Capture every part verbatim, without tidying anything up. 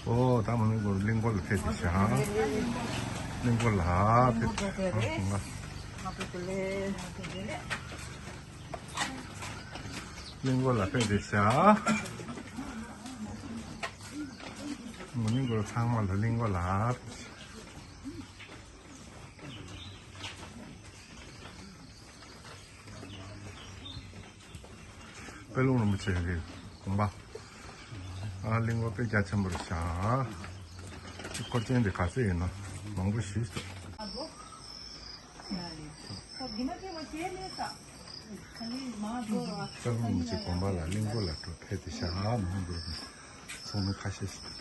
ཨོ་ད་མོ་ནི་གོ་གླིང་སྐོར་ལ་ཕེབས་ཏེ་བཞག་གླིང་སྐོར་ལ་ཕེབས་ཏེ་བཞག་གླིང་སྐོར་ལ་ཕེབས་ཏེ་བཞག་མོ་ནི་གོ་ཚང་མ་ལ་གླིང་སྐོར་ལ་ཕེབས་ཏེ་བཞག་དཔལ་ལུང་རིན་པོ་ཆེ་གི་དགོངས་པ། ཨ་གླིང་བ་དཔེ་རྒྱ་ཆེན་པོ་རེད་ཤག་འཁོར་ཆེན་དེ་ག་ཚོད་ཡིན་ན་མང་པོ་ཞིག་འདུག་དཔལ་ལུང་རིན་པོ་ཆེ་དགོངས་པ་ལ་གླིང་བ་ལ་འགྲོ་ཕེབས་ཏེ་ཤག་མང་པོ་ཚོགས་མི་ཁ་ཤས་ཤིག་འདུག་པ་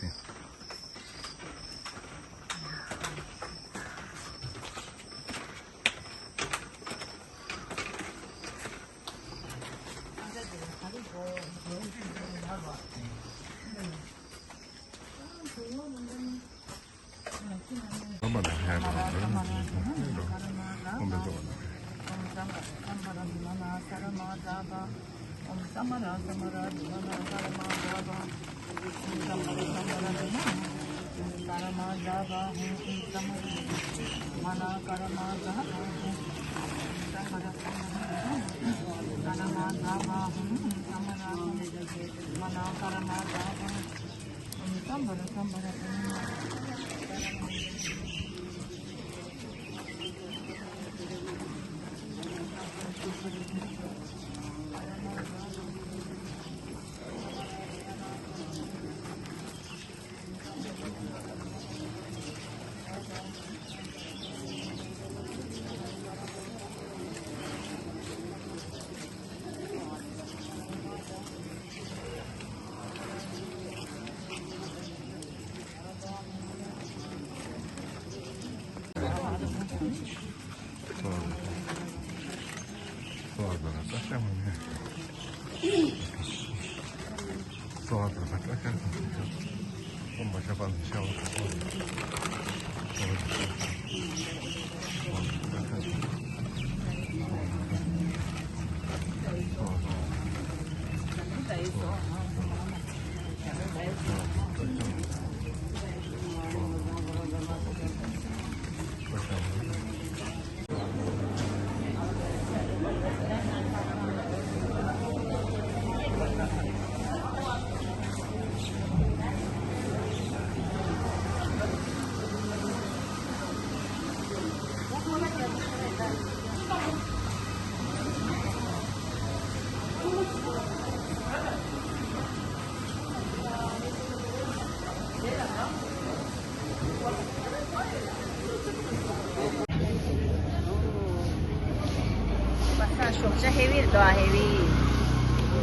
ས་ཞོགས་ཇ་ཧེ་བི་རེད་དོ། ཨ་ཧེ་བི།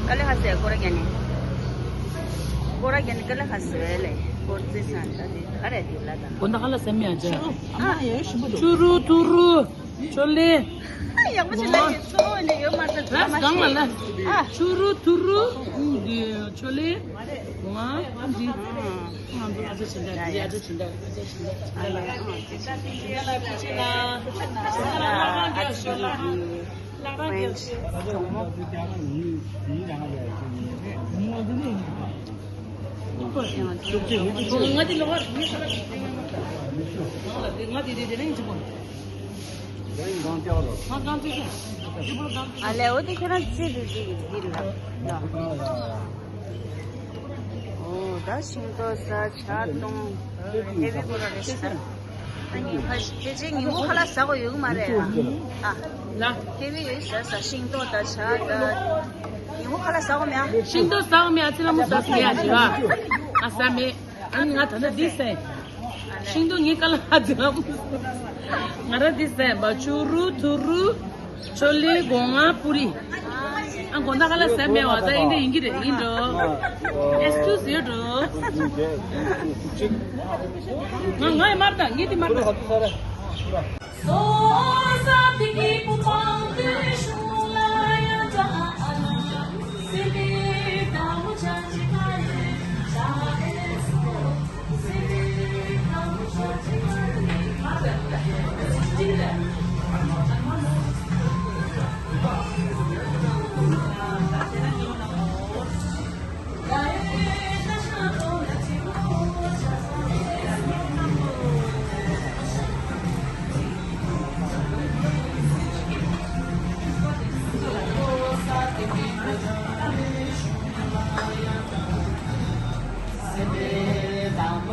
ཀ་ལེ་ཧ་སེ་ཀོ་ར་གྱ་ནི། ཀོ་ར་གྱ་ནི་ཀ་ལེ་ཧ་སེ་ལེ། ཀོ་ར་ཙི་སན་ད་དེ་ག་རེ་དེ་ལ་ད། ཀོ་ན་ཧ་ལ་སེ་མི་ཨ་ཇ། ཨ་ཡེ་ཤི་བུ་དུ། ཐུ་རུ་ཐུ་རུ། ཆོ་ལེ། ཡག་པོ་ཞིག་ལ་ཡེ་ཚོ་ནི་ཡོད་མ་ཐག་ལ་སྒང་ལ་ལ། ཨ། ཐུ་རུ་ཐུ་རུ། ཆོ་ལེ། ང་འདི་ང་ཚོ་ཨ་ཅག་ཕྱིན་ད་འདི་ཨ་ཅག་ཕྱིན་ད་ཨ་ཅག་ཕྱིན་ད་ཨ་ལ་ཨ་ཅག་ཕྱིན་ད་ཨ་ཅག་ཕྱིན་ད་ཨ་ཅག་ཕྱིན་ད། French གྲོགས་མོ། ཨ་ལས་འོ་དེ་ཁྱོད་རང་རྩིས་དེ་དེ་དེ་ལ། ཨོ་ད་ཤིང་ཏོག་ཟ་ཇ་བཏུང་། ཧེ་བི་ཁོ་རང་རེད་ཤག་ཨ་ནི་ཕ་ཕལ་ཆེར་ཉིན་གུང་ཁ་ལག་ཟ་དགོས་ཡོད་གི་མ་རེད། ཨ། ལ། ཧེ་བི་ཡོད་ཟ་ཟ་ཤིང་ཏོག་ད་ཇ་ད། ཉིན་གུང་ཁ་ལག་ཟ་དགོས་མེད་ཨ། ཤིང་ཏོག་ཟ་དགོས་མེད་ཨ་ཚི་ལ་མོ་ཟ་ཟ་ཡ་ཞིག་ཨ། ཨ་ཟ་མེད། ཨ་ནི་ང་ད་ལྟ་འདི་ཟ། ཤིང་ཏོག་ངའི་ཁ་ལག་ཟ། ང་རང་འདི་ཟ་བ་ཆུ་རུ་ཐུ་རུ། ཆོ་ལེ་སྒོ་ང་པུ་རི། ཨ་སྒོ་ང་ཁ་ལག་ཟ་མེད་བ་ད་ཨིན་འདྲ་ཨིན་གྱི་རེད་ཨིན་འགྲོ། Excuse ཡོད་འགྲོ། ང་ང་ཡི་མར་དང་ངེད་དེ་མར་དང་།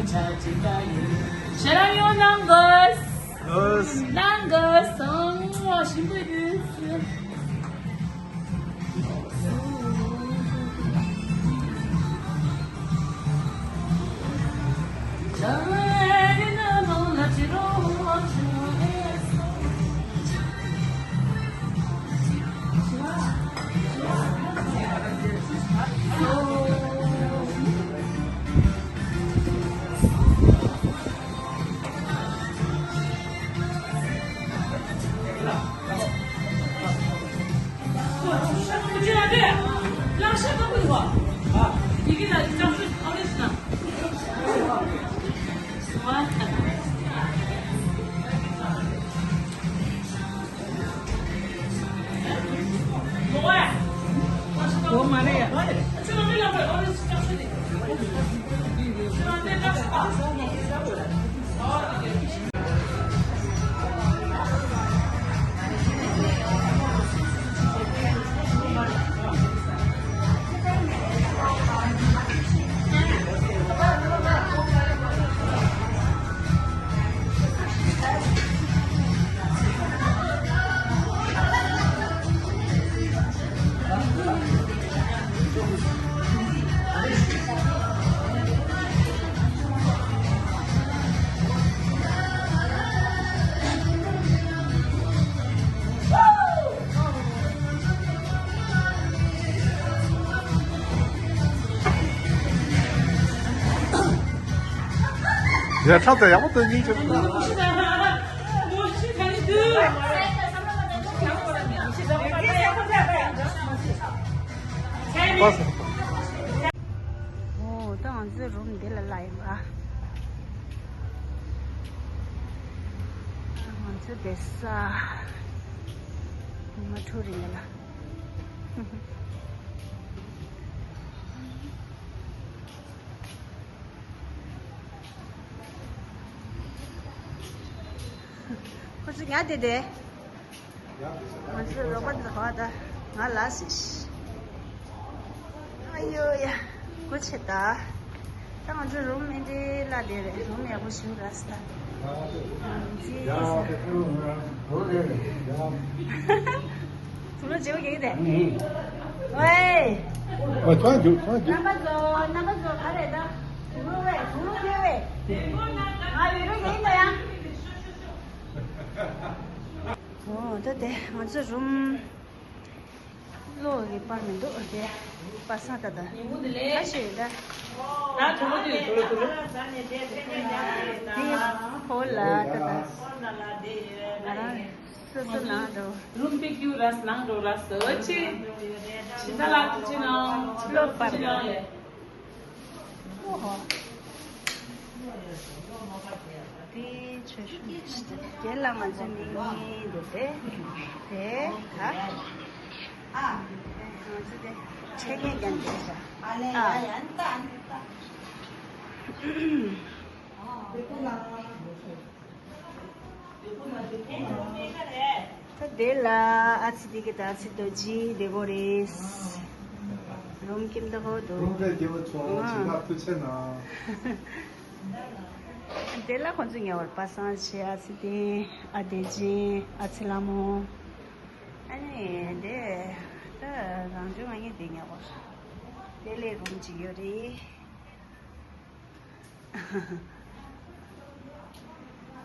ཁྱེད་རང་ཡོང་གནང་དགོས། གནང་དགོས། ཞིམ་པོ་ཡོད། ཡ་ཁྲག་དང་ཡག་པོ་སྟོན་གྱིན་ཆོག་ཨོ། ད་ང་ཚོའི་རུམ་འདི་ལ་སླེབས་ཡིན་པ། ང་ཚོ་བསྡད་ས་ཉི་མ་དྲུག་རིང་ལ། ཁོ་ཚོ་ཉལ་བསྡད་དེ། ང་ཚོའི་རོགས་པ་འདི་ག་ད་ང་ལ་སི་ཤི། ཨ་ཡོ་ཡ། སྒོ་ཕྱེ་ད། ད་ང་ཚོའི་རུམ་མེ་འདྲའི་ལ་དེ་རེད། རུམ་ཡག་པོ་ཞིག་ར་སི་ད། ང་ཚོའི་ཡ་ཁ་ཁ་རུམ་ར་རུམ་རེད་རེད་ཡ། ཐུགས་ལོ་བྱེད་པོ་གེགས་དེ། ཝེ། ཨ་ཚང་རྒྱུག་ཚང་རྒྱུག་རྣམ་པ་ཚོ་རྣམ་པ་ཚོ་ག་རེད་ད། ཐུགས་ལོ་ཝེ་ཐུགས་ལོ་ཁེ་ཝེ། ང་ཡོད་རོགས་གེགས་ད་ཡ། ཨོ་ད་དེ་ང་ཚོའི་རུམ། གློག་གི་པར་མི་འདུག་དེ་པ་སངས་ད་ད། ཉིན་མོ་འདི་ལས། ཁ་ཤས་ཡོད་ད། ད་དུ་ལོ་དུ་དུ་ལོ་དུ་ལོ། དེ་ཕོ་ལ་ད་ད། ང་རང་སོ་སོ་ནང་འགྲོ། རུམ་པའི་རྒྱུ་ར་ནང་འགྲོ་ར་སོ་ཆེ། ཕྱི་ད་ལ་དུ་ཆེ་ནང་ཕྱི་ལོགས་པར་ཆེ་ནང་ལས། ཨོ་ཧོ། དེ་ཆོས་ཞུ་ཞིག་དེ་ལ་ང་ཚོ་མི་གཉིས་འདུག་སྟེ། དེ་ད་ཨ་ང་ཚོ་དེ་ཆེ་གེ་རྒྱན་དེ་ཤ་ཨ་ལེ་ཡ་ཡན་ཏན་ཏ། ད་དེ་ལ་ཨ་ཙི་དེ་གི་ད་ཨ་ཙི་རྡོ་རྗེ་དེ་གོ་རེད། རུམ་ཁྱིམ་ད་གོ་འདུག་རུམ་རེ་རྒྱལ་བ་ཚོ་ཨ་ཇི་ལ་ཐུགས་ཆེ་ན། དེ་ལ་ཁོང་ཚོ་ཉེ་བར་པ་སངས་ཆེ་ཨ་ཙི་དེ་ཨ་བདེ་ཆེན་ཨ་ཙི་ལ་མོ། ཨ་ནི་དེ་ད་རང་བྱུང་ང་ཉེ་དེ་ཉེ་བར་དེ་ལས་རུམ་གཅིག་ཡོད་རེད།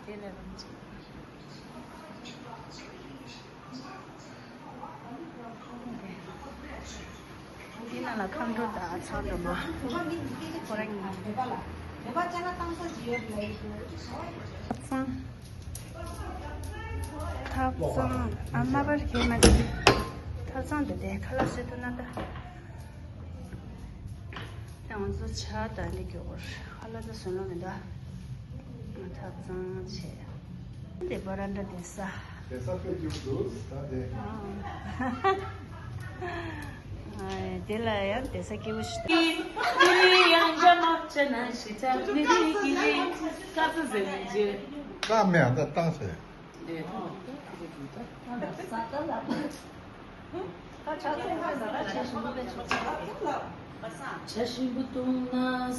དེ་ལས་རུམ་གཅིག་དེ་ནང་ལ་ཁམས་འགྲོ་དང་ཚང་འགྲོ་མ། ཁོ་རང་གི་ཐབ་ཚང་། ཐབ་ཚང་ཨ་མ་པར་གྱེས་མ་ཅི། ཐབ་ཚང་དེ་དེ་ཁ་ལག་བཟོས་ཐུབ་ན་ད། ང་ཚོ་ཇ་དང་འདི་རྒྱུ་བར་ཁ་ལག་ད་བཟོས་ལོ་མི་འདུག་ཐབ་ཚང་བྱས། འདི་བ་ར་འདྲ་བསྡད་ས། བསྡད་ས་དཔེ་རྒྱུག་འདུག་ད་དེ། ཨ། དེ་ལ་ཡང་བསྡད་ས་སྐྱིད་པོ་ཞིག་འདུག་ཀ་མེད་ཨ་ད་བཏང་ཟེར། ཇ་ཞིམ་པོ་བཏུང་ན།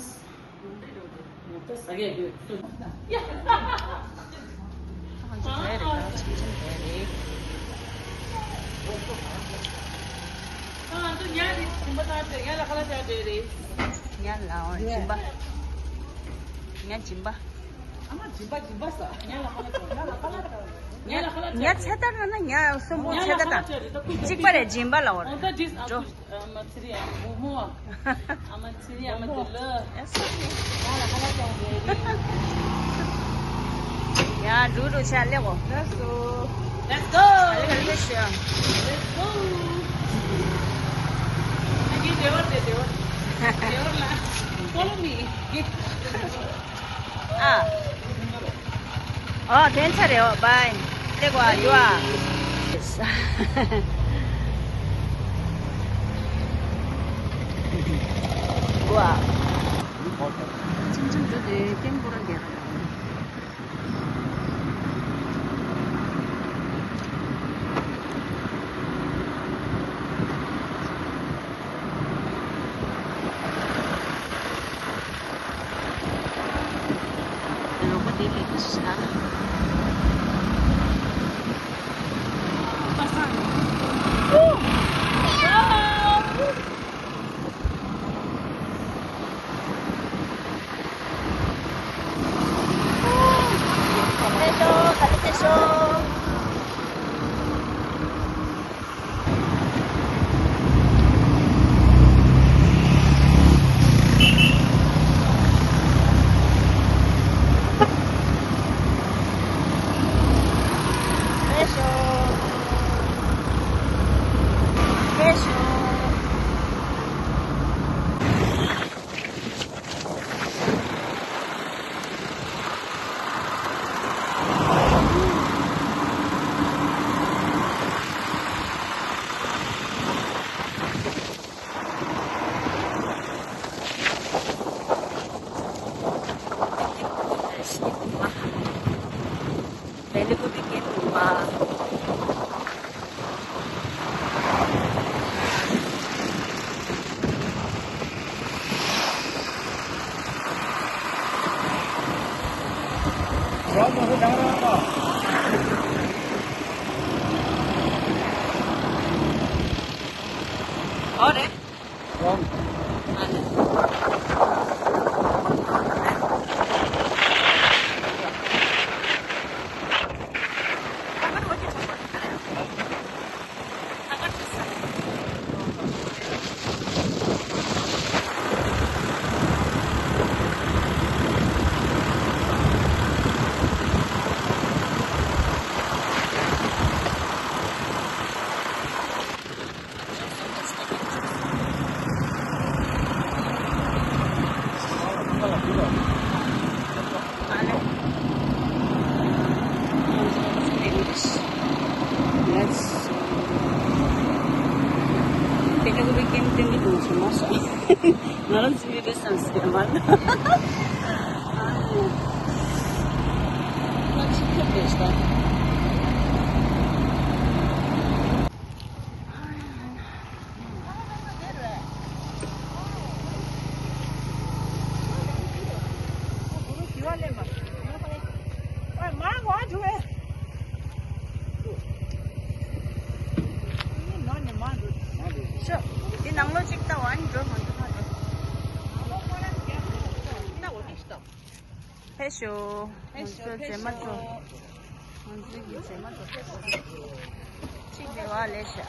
ཉ་ལ་འོ་སྦྱིན་པ། ཉ་སྦྱིན་པ། ཨ་མ་སྦྱིན་པ་སྦྱིན་པ་ཟེར། ཉ་ལ་ཁ་ལག་ཉ་ལ་ཁ་ལག་ཉ་ཚེ་ཐར་ན་ཉ་གསོན་པོ་ཉ་ཚེ་ལ་ཁ་ཐར་ལག་དང་ཅིག་པ་རེད། སྦྱིན་པ་ལ་འོ་འོ་ད་འགྲིག་ཨ་འགྲོ། ཁུ་ཨ་མ་ཚེ་རིང་ཨ་མ་བུ་མོ། ཨ་མ་ཚེ་རིང་ཨ་མ་དེ་ལ། ཡ་འགྲོ་འགྲོ་ཆ་ལེགས་གོ། Let's go. Let's go. Let's go. Follow me. ཨ། ཨོ་དེ་ཚ་རེད། ཨོ་བའི་ལེགས་གོ་ཡོ་ཨ། གོ་ཨ། ཆུང་ཆུང་འགྲོ་དུས་ཀེམ་པུ་ར་རྒྱལ་རབས། རོགས་པ་དེ་ལས་ཀྱི་ཤ། པ་སངས། ཨོ་རེད། ང་རང་ཚོའི་རེད་བསམ་སྲིད་མ་ལ། ང་ཅིག་ཁྱབ་རེད་ཤག་ཤོ། འདི་ནང་ལོགས་གཅིག་ལྟ་བ་ནི་འགྲོ་མ་འགྲོ་མ་འགྲོ། ལྟ་བ་ནི་ཤི་ཏོ། ཕེབས་ཤོག་ང་ཚོའི་མཛེས་མ་ཚོ། ང་ཚོའི་གི་མཛེས་མ་ཚོ་ཕེབས་ཤོག་གཅིག་བདེ་བ་ལས་ཤག་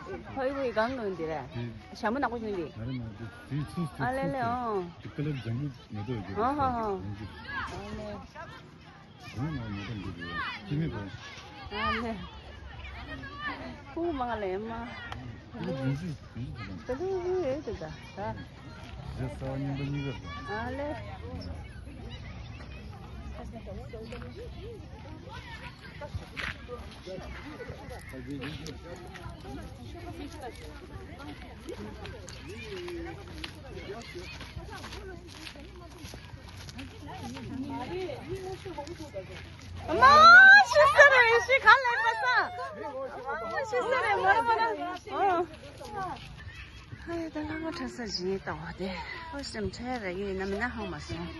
ཧོའི་ཧོའི་གང་གང་འདི་རེད། དེ་ཞྭ་མོ་ནག་པོ་བྱུང་འདི། ང་རེ་མ་དེ་དེའི་ཚུལ་དེ་ཨ་ལེ་ཚུལ་ལེ་དེ་ཨོ། དེ་ཀ་ལར་ལྗང་གུ་མེ་ཏོག་ཡོད་ཨ་ཧ་ཧ། ལྗང་གུ། ཨ་ལེ། གང་ན་མེ་ཏོག་འདི་རེད་ཅི་མི་བ། ཨ་ལེ། ཁུ་མ་ལེ་མ། ཁུ་བདུན་ཅུ་བདུན་ཅུ་དང་། ད་ལུ་རེད་དེ་ད་ད། རེ་ས་བ་རྙིང་པ་གཉིས་ཀ་རེད། ཨ་ལེ། མ་ཤི་ས་རེད་ཤི་ག་ལེན་པ་ས། མ་ཤི་ས་རེད་མ་རེད་མ་རེད། ཨ་ཡ་ད་ལྷ་ཁང་གྲྭ་ས་བཞིན་ལྟ་བ་དེ་ཨོ་སེམས་ཁྲལ་ར་ཡིན་ན་མིན་ན་ཧང་མ་སོང་།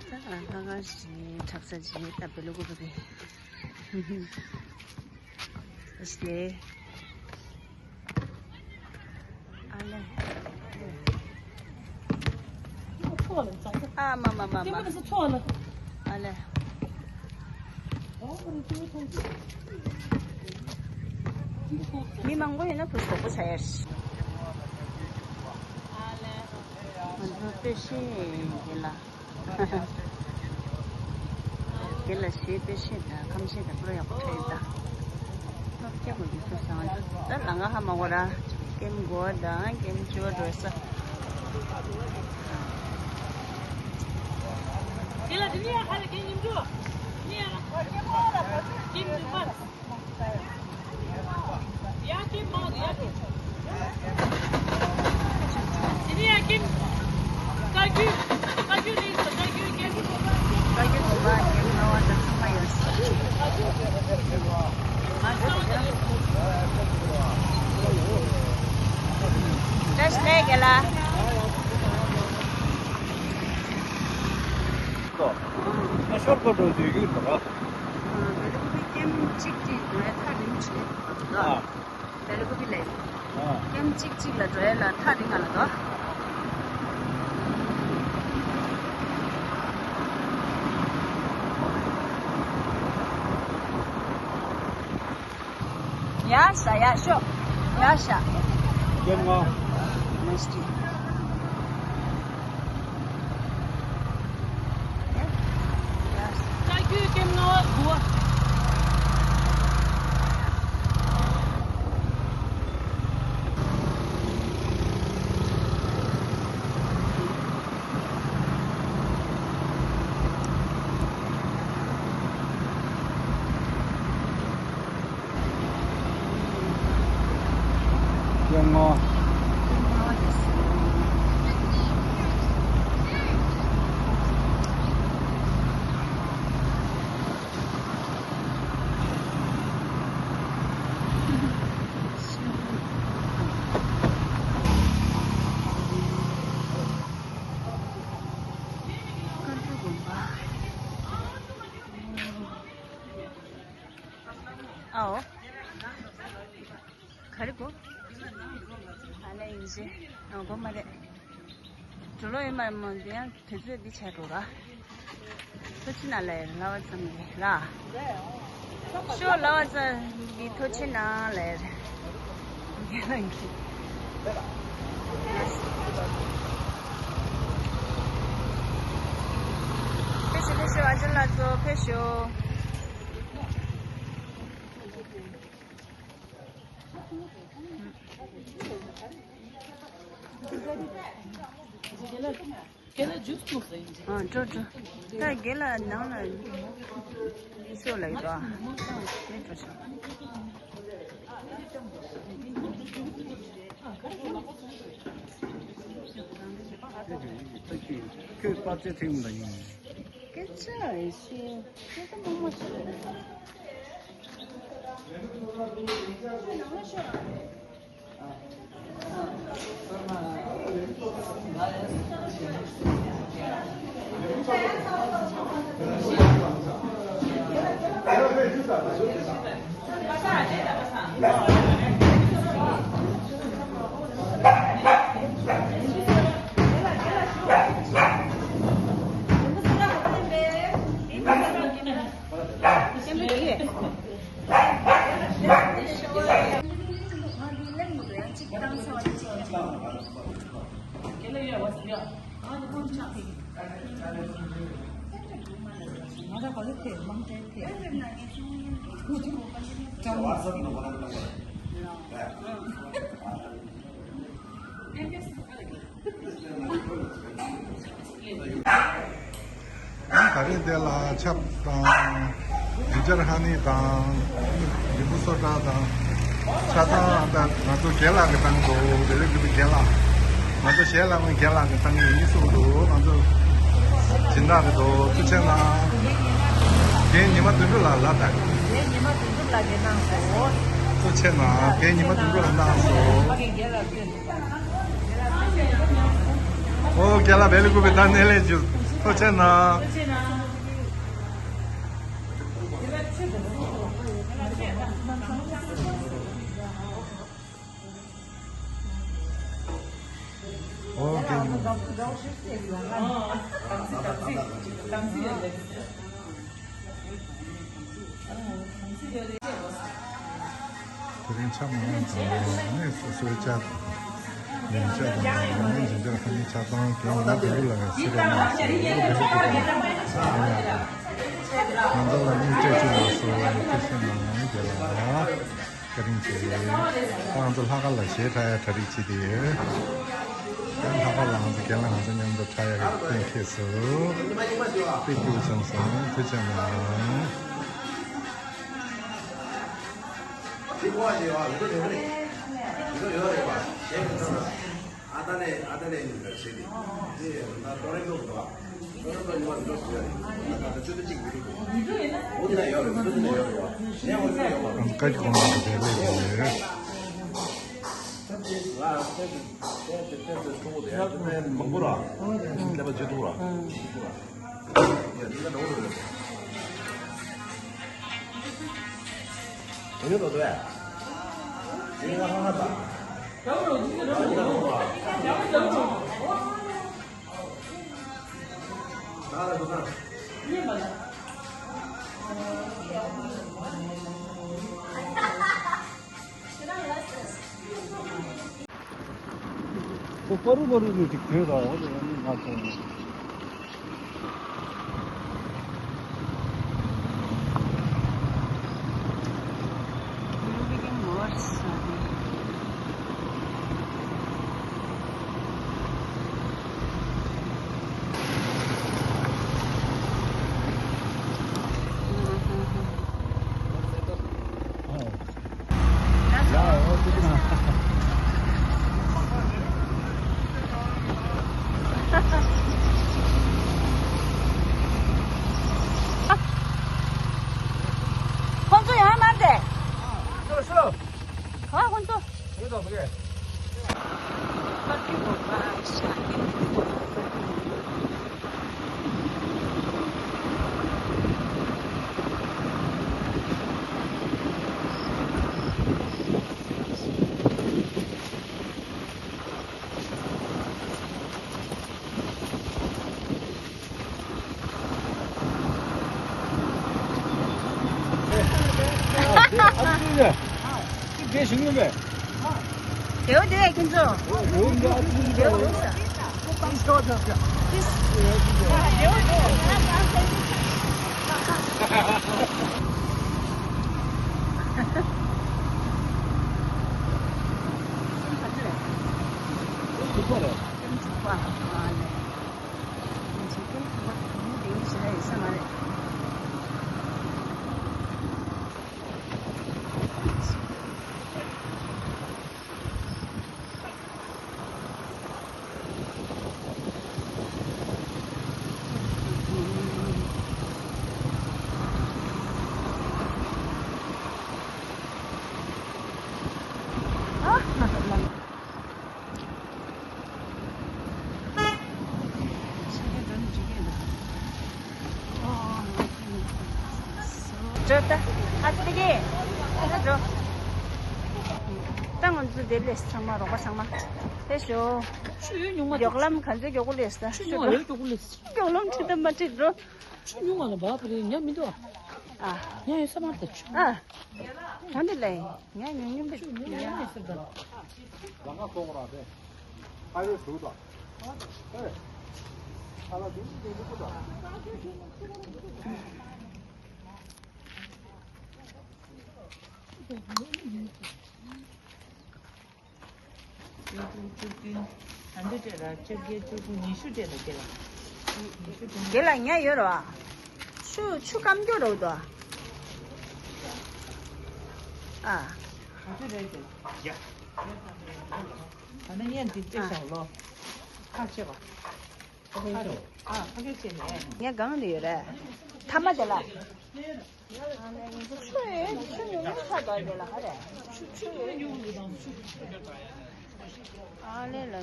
ད་ལྷ་ཁང་བཞིན་གྲྭ་ས་བཞིན་ལྟ་བེ་ལུ་གུ་གུ་གི། ཨོ་སེ། ཨ་ལེ། ཨ་མ་མ་མ་མ། ཨ་ལེ། མི་མང་པོ་ཡིན་ན་བུ་གྲོགས་པོ་བྱ་ཡ་ཞིག་ང་ཚོ་དཔེ་ཤེས་ཡིན་དེ་ལ། དེ་ལ་གཞས་དཔེ་གཞས་དང་ཁམས་གཞས་དང་པུ་ར་ཡག་པོ་འཁྲབ་ཡོད་ད། ཐོབ་སྐྱེ་བོ་འདི་ཚོ་བཟང་ད་ལ་ང་ཧ་མ་གོ་ར། ཀེམ་གོ་དང་ཀེམ་ཅོ་འགྲོ་ས། དེ་ལ་དེ་ནི་ཡང་ཁ་ལ་ཀེམ་ཉིམ་ཅོ། ནི་ཡང་ཀེམ་དུ་མར། ང་ཤོར་གོ་འགྲོ་དུས་ཡོད་དོ། ཨ། ད་ལྟ་ཁོ་པའི་ཀེམ་གཅིག་གཅིག་འགྲོ་ཡ་ཐག་རིང་ཆེ་འདུག་ཨ། ད་ལྟ་ཁོ་པའི་ལས། ཨ། ཀེམ་གཅིག་གཅིག་ལ་འགྲོ་ཡ་ལ་ཐག་རིང་ང་ལ་འདུག་ཡ་ཤ་ཡ་ཤོ། ཡ་ཤ། ཀེམ་ལྔ། ནེ་སི་ཊི། ཡ་ཤ། ཀ་ཁྱུ་ཀེམ་ལྔ་བ་དགུ་བ། ཡོང་ངོ་། ཨའོ། ག་རེ་གོ། ཨ་ལས་ཡིན་ཞེས། ཨ་གོ་མ་རེད། འགྲོ་ལོ་ཡོད་མ་རེད་མོ་འདི་ཡང་དུས་ཚོད་འདི་ཆགས་འགྲོ་ར། ཐུགས་རྗེ་གནང་ལས་ལ་བ་ཙམ་གྱིས་ལ། ཤོ་ལ་བ་ཙམ་གྱིས་ཐུགས་རྗེ་གནང་ལས། རྒན་ལགས་ཀྱིས། ཕེབས་ཤོག་ཕེབས་ཤོག་ཨ་ཅག་ལགས་ཚོ་ཕེབས་ཤོག་རྒན་ལགས་ཇུས་བཙུགས་ཟིན། ཨ་འགྲོ་འགྲོ། ད་རྒན་ལགས་ནང་ལ་ཤོག་ལ་ཡོད་ཨ། དེ་འགྲོ་ཤོག་ཁྱོད་པར་ཆས་ཐེངས་མ་ཡིན། སྐད་ཆ་རེ་ཤེས། སྐད་ཆ་མང་མང་ཤེས། ད་རིང་འདི་ལ་ཆབ་དང་། རྒྱུ་ཆར་ཧ་ནི་དང་། རིན་པོ་སོ་ཏྲ་དང་། ཆ་ཚང་ད་ང་ཚོ་རྒན་ལགས་ཀྱིས་བཏང་འདུག་བེ་ལི་ཀུ་པི་རྒན་ལགས། ང་ཚོ་གཞས་བླ་མའི་རྒན་ལགས་ཀྱིས་བཏང་གི་ཡིན་གསུངས་འདུག་ང་ཚོ་སྦྱིན་བདག་རེད་འདུག་ཐུགས་རྗེ་གནང་། རྒན་ཉི་མ་དོན་གྲུབ་ལགས་ལབ་དང་། རྒན་ཉི་མ་དོན་གྲུབ་ལགས་ཀྱིས་གནང་སོང་། ཐུགས་རྗེ་གནང་། རྒན་ཉི་མ་དོན་གྲུབ་ལགས་གནང་སོང་། ཨོ་རྒན་ལགས་བེ་ལི་ཀུ་པི་ད་ནས་ལས་བྱུང་། ཐུགས་རྗེ་གནང་། ཨོ་རྒན་ཉི་མ། དེ་རིང་ཆ་མང་བ་དང་ནས་སོ་སོའི་ཆ་དང་ཉིན་ཆ་དང་ནས་འཛིན་གྲྭ་ཁ་ནས་ཆ་ཚང་གི་ཡོང་ན་དེ་རུ་ལ་ཡང་སེ་ར་མ་སེ་ར་དེ་རུ་དེ་རུ་དེ་རུ་ཡང་ང་ཚོ་ལ་ནི་སྤྲད་ཅིག་ལ་སོ་ཐུགས་སེམས་ནང་ནས་རྒྱལ་ལ། བཀའ་དྲིན་ཆེ། ད་ང་ཚོ་ལྷག་དཀར་ལ་གཞས་འཁྲབ་ཡ་གྲ་སྒྲིག་བྱེད་དེ་ཡོད། ད་ལྷག་དཀར་ལ་ང་ཚོ་རྒན་ལགས་ང་ཚོ་མཉམ་དུ་འཁྲབ་ཡ་གི་གཏན་འཁེལ་སོང་། དཔེ་སྐྱིད་པོ་བྱུང་སོང་། ཐུགས་རྗེ་གནང་། ཨ་ད་ནས་ཨ་ད་ནས་ཡིན་པར་བྱེད་དེ། དེ་ཡང་ད་ཏོ་རེ་ལོག་འདུག་ཏོ་རེ་ལོག་ཡོད་རེད། ད་ད་ཅོ་ཏོ་གཅིག་མི་འདུག་འོ་དེ་ན་ཡོད་རེད། འདི་ན་ཡོད་རེད་བ། གཞན་འོ་དེ་ན་ཡོད་མ་རེད། ཀ་ཅི་གོང་ལ་དེ་ལས་དེ་ཡོད་རེད། ང་ཏན་ཏན་ཏན་ཏན་ཆུང་ངུ་དེ་ཡང་ཏན་ཏན་མང་པོ་ར། ཀླད་པ་བརྗེད་འདུག་ར། ཡ་འདི་ན་འགྲོ་རེད། དེ་ནི་ལོ་དེ་བས། དེ་ནི་ང་ཧ་ཧ་ད། ཁོ་པ་རུ་པ་རུ་རུ་ཅིག་བྲོས་དང་འོ་དེ་ང་ཚོ་ནི། ཁོང་ཚོ་ཡང་མ་བསྡད། ཤོ་ཤོ། ག་ཁོང་ཚོ། ཁོང་ཚོ་བ་གས། འགྲོ་ད། ཨ་ཙི་གེ། ཨ་ཙི་འགྲོ། ད་ང་ཚོ་དེ་ལས་ཚང་མ་རོགས་པ་ཚང་མ། དེ་ཞོ། ཆུ་ཉུང་མ་མགྱོགས་ལམ་ག་ཚོད་མགྱོགས་པོ་ལས་ད། ཆུ་ཉུང་མ་ལས་མགྱོགས་པོ་ལས། མགྱོགས་ལམ་ཁྲིད་ད་མ་ཁྲིད་འགྲོ། ཆུ་ཉུང་བ་ལ་བབ་རེད་ཉ་མི་འདུག་ཨ། ཉ་ཡོད་ས་མ་རེད་ཆུ། ཨ། ད་འདི་ལས་ཉ་ཉུང་ཉུང་པོ། ཆུ་ཉུང་ཉུང་ཡོད་ས་རེད་ད། རང་ང་སོང་ར་དེ། ཧ་ཡོད་འདུག་ད། བཅུ་དྲུག་བཅུ་བདུན། ད་འདི་སྤྲད་ལ་བཅོ་བརྒྱད་བཅུ་དགུ་ཉི་ཤུ་སྤྲད་ལ་དགེ་ལགས། ཉི་ཤུ་སྤྲད་ལ། དགེ་ལགས་ཉ་ཡོད་རེད་བ། ཆུ་ཆུ་སྐམ་རྒྱུ་རེད་འདུག་ཨ། ག་ཚོད་རེད་དེ། ཡ། ད་ནི་ངས་འདི་སྤྲད་བཞག་ལོ། ཁ་ཕྱེ་བ། ཨ་ཕ་གི་བྱས་ནས། ངས་གང་དུ་ཡོད་རེད། ཐ་མ་དེ་ལ། ཆུ་ཡོད་ཆུ་ཉུང་ཉུང་ཆགས་འདུག་དེ་ལ་ག་རེ། ཆུ་ཆུ་ཡོད་ཉུང་ཉུང་དང་ཆུ། ཨ་ལེ་ལ།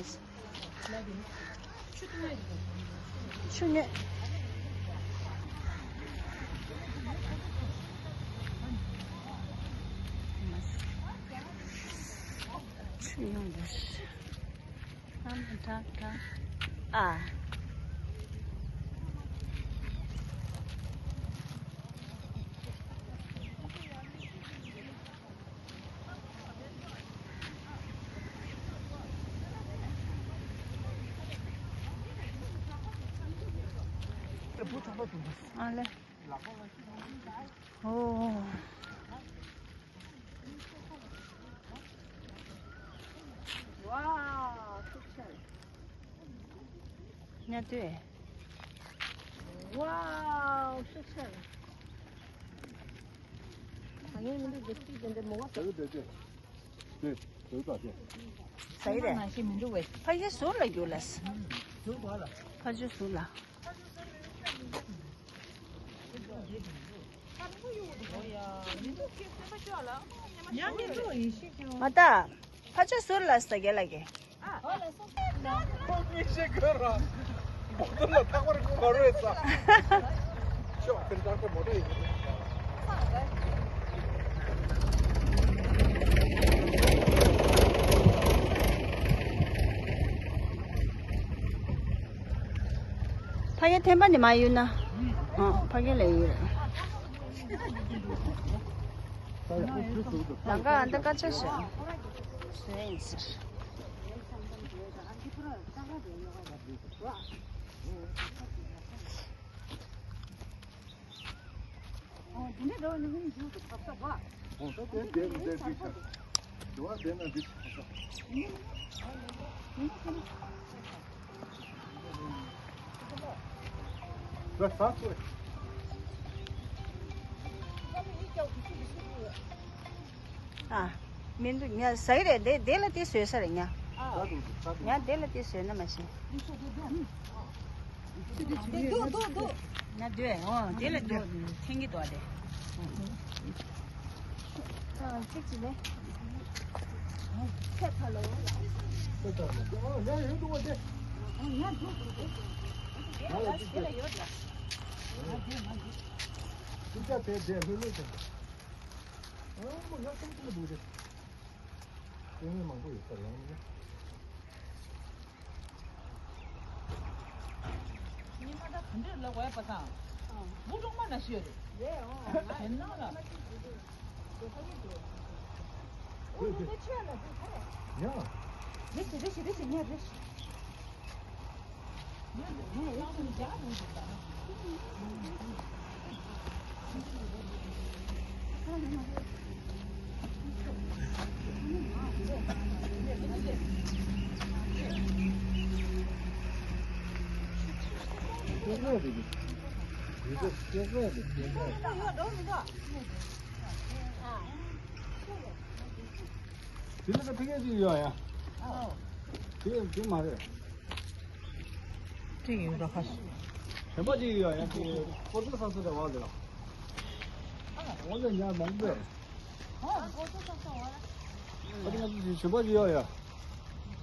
ཆུ་ཉོས། ཆུ་ཉུང་འདུག་ཨ། ཨ་ལེ། ཨོ། ཝའོ། ཤུགས་ཆེ། ཉལ་དུས། ཝའོ། ཤུགས་ཆེ། ད་ངས་མི་འདུག་དེ་སྐྱིད་དེ་འདྲ་མོ་བ། དེ་དེ་དེ་དེ་དེ་དེ། ཟ་ཡི་རེད། ཕ་གི་ཟུར་ལ་རྒྱུགས་ལ། ཟུར་གོ་ལ། ཕ་གི་ཟུར་ལ། མ་ད། ཕ་ཆོས་ཟུར་ལ་ཟ་རྒྱ་ལ་གི། ཁོ་མི་ཤེས་གི་ར། མོ་ཏོ་ལ་ཐག་པར་ཁུ་མ་རོལ་ས། ཤོག་ཁིར་ཐག་པར་མོ་ཏོ་ཡིན། ཕ་གི་ཐེམ་པ་ནི་མ་ཡོད་ན། ཨ། ཕ་གི་ལ་ཡོད། ལང་ཀ་ཨ་འདི་དཀར་ཆ་ཞིག་བཟོས་ཡིན་ཟེར། འོ་ད་དེ་འདྲ་མི་འདྲ་འདི་ཆགས། དེ་བ་དེ་ན་འདི་ཆགས། ད་ཟ་ཚོད། ཨ། མི་འདུག་ཉ་ཟ་ཡི་རེད། དེ་དེ་ལ་དེ་བཟོས་ས་རེད་ཉ། ཉ་དེ་ལ་དེ་བཟོས་ན་མ་ཤེས། འདུག་འདུག་འདུག་ཉ་དེ་འོ་དེ་ལ་དེ་འཐེན་གྱི་འདུག་ཨ་དེ། ཨ་གཅིག་གཅིག་ལས། ཁྱད་ཚ་ལོ། ཁྱད་ཚ་ལོ། ཨ་ཉ་ཡོད་འདུག་ཨ་དེ། ཨ་ཉ་འདུག་འདུག་དེ། ང་ལ་གཅིག་དེ་ལ་ཡོད་ལ། ང་དེ་ང་དེ། གཅིག་ཆ་དེ་དེ་ལྷོད་ལྷོད་བྱས། ཨ་མོ་ང་སེམས་ཆུང་འདུག་དེ། སྐྱེ་དངོས་མང་པོ་ཡོད་ས་རེད་ཡང་ན། ཉི་མ་ད་ག་འདྲས་ལབ་དགོས་ཡ་པ་སང་། ཨང་། བུ་གྲོག་མ་ན་ཤི་ཡོད་རེད། རེད་ཨང་། དེ་ནང་ལ། ཨོ་ཡོད་དེ་ཆོས་ལ་དེ་ག་རེ། ཡ། རེ་ཞིག་རེ་ཞིག་རེ་ཞིག་ཉལ་རེ་ཞིག་དེ་ལ་ཕ་གི་ཅིག་ཡོད་ཡ། དེ་དེ་མ་རེད། ཅིག་ཡོད་ར་ཁ། གཞན་པ་ཅིག་ཡོད་ཡ། དེ་ཀོ་ཚོད་ས་ས་རེད་བ་ཟེར། འོ་ལེ་ཉ་མང་པོ་རེད། ཨ་ང་ཚོ་གཞན་པ་ཅིག་ཡོད་ཡ།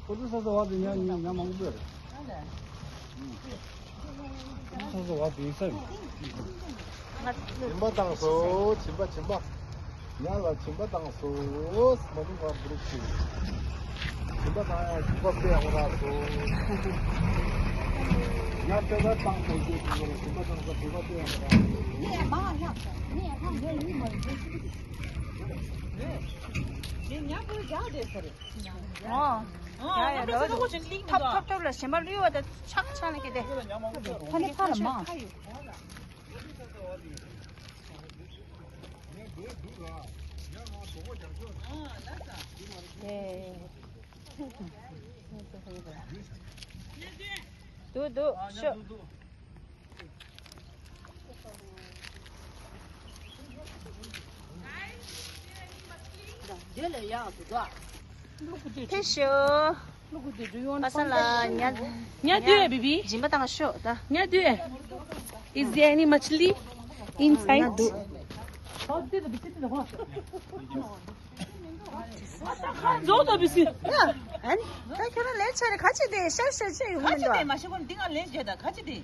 ཀོ་ཚོད་ས་ས་བ་དེ་ཉ་ཉ་མང་པོ་རེད། ཨ་ལེ། སོ་སོ་བ་དེ་ས་ཡིན། སྦྱིན་པ་བཏང་སོ། སྦྱིན་པ་སྦྱིན་པ། ང་ལ་སྦྱིན་པ་བཏང་སོ། མ་ནུ་ང་འབུར་ཆུ། སྦྱིན་པ་བཏང་ཡང་སྦྱིན་པ་དཔེ་ཡག་པོ་རག་སོ། ང་དཔེ་ལ་བཏང་སོ་ཞེས་སྦྱིན་པ་སྦྱིན་པ་བཏང་སོ། སྦྱིན་པ་དཔེ་ཡག་པོ་རག་སོ། ངས་མ་ཡག་སོ། ངས་ཡག་ངས་ཡིན་མ་ཡིན། ངས་ཉ་པོ་རྒྱག་བསྡད་ས་རེད། ཨོ། ཡ་ཡ་ལོ། ཐོབ་ཐོབ་ཐོབ་ལ་ཞེན་པ་བསླུས་པ་དང་ཆག་ཆག་ནས་སྐྱེ་དེ། ཕ་ནི་ཕ་ལ་མ། འདུག་འདུག་ཤོག་དེ་ལས་ཡག་འདུག་ད། ཕེབས་ཤོག་པ་སངས་ལགས། ཉལ། ཉལ་དུས་བི་བི། སྦྱིན་པ་བཏང་ཤོག་ད། ཉལ་དུས། Is there any machli inside? ཛོ་ད་བི་སི། ཡ། ཨན། ད་ཁྱོད་རང་ལས་ཆ་རེ་ག་ཅི་དེ་ཤར་ཤར་ཆེ་ཡོང་མི་འདུག་ཨ། མ་ཤེས་གོ་འདི་ང་ལས་བྱས་ད་ག་ཅི་དེ།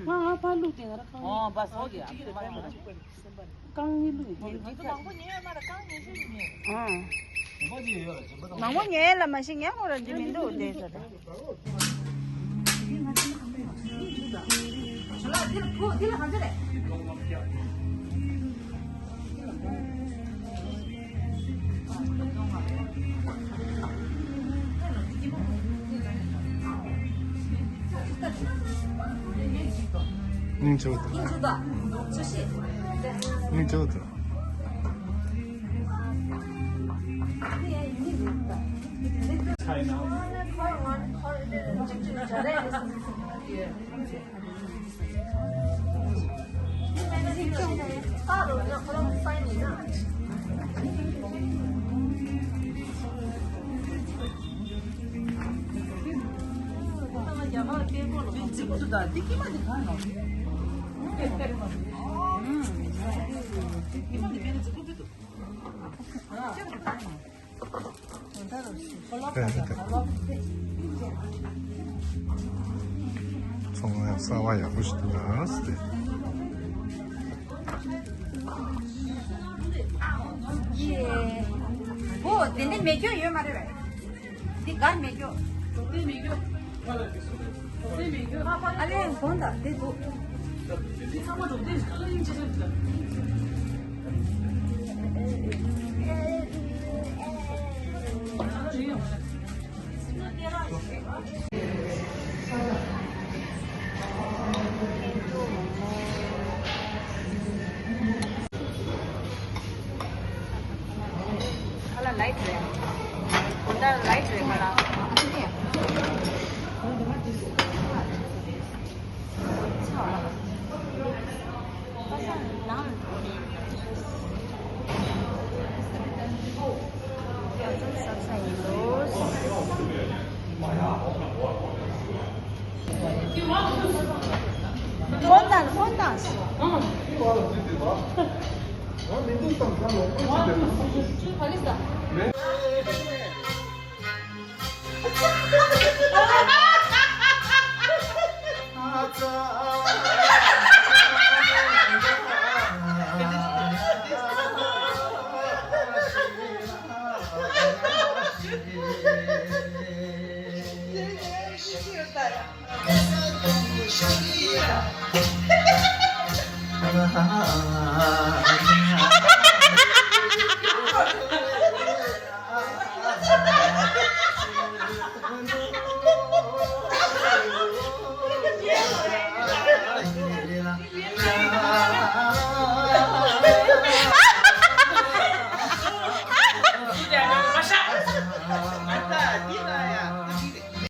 ང་ཨ་ཕ་ལུག་དེ་ང་ར་ཁང་། ཨོ་བ་སོ་གི་ཨ་ཕ་ལུག་རྐང་གཉིས་བླུགས་ཡིན། མང་པོ་ཉལ་ལ་མ་ཤི་ཉལ་ཁོ་ར་འདི་མི་འདུག་དེ་ཟེར། སྙིང་རྗེ་པོ་འདུག་སྙིང་རྗེ་པོ་འདུག་ཚོང་ལས་གསར་བ་ཡག་པོ་ཞིག་འདུག་ཨ་སྟེ། ཡེ། འོ་དེ་ནས་མེ་སྒྱོགས་ཡོད་མ་རེད་པས། འདི་གར་མེ་སྒྱོགས། ཨ་ལས་གོང་དང་དེ་འདུག་ཁ་ལག་ལའིཊ་རེད། གོང་ལྟར་ལའིཊ་རེད་ཁ་ལག་ཕོན་དང་ཕོན་དང་།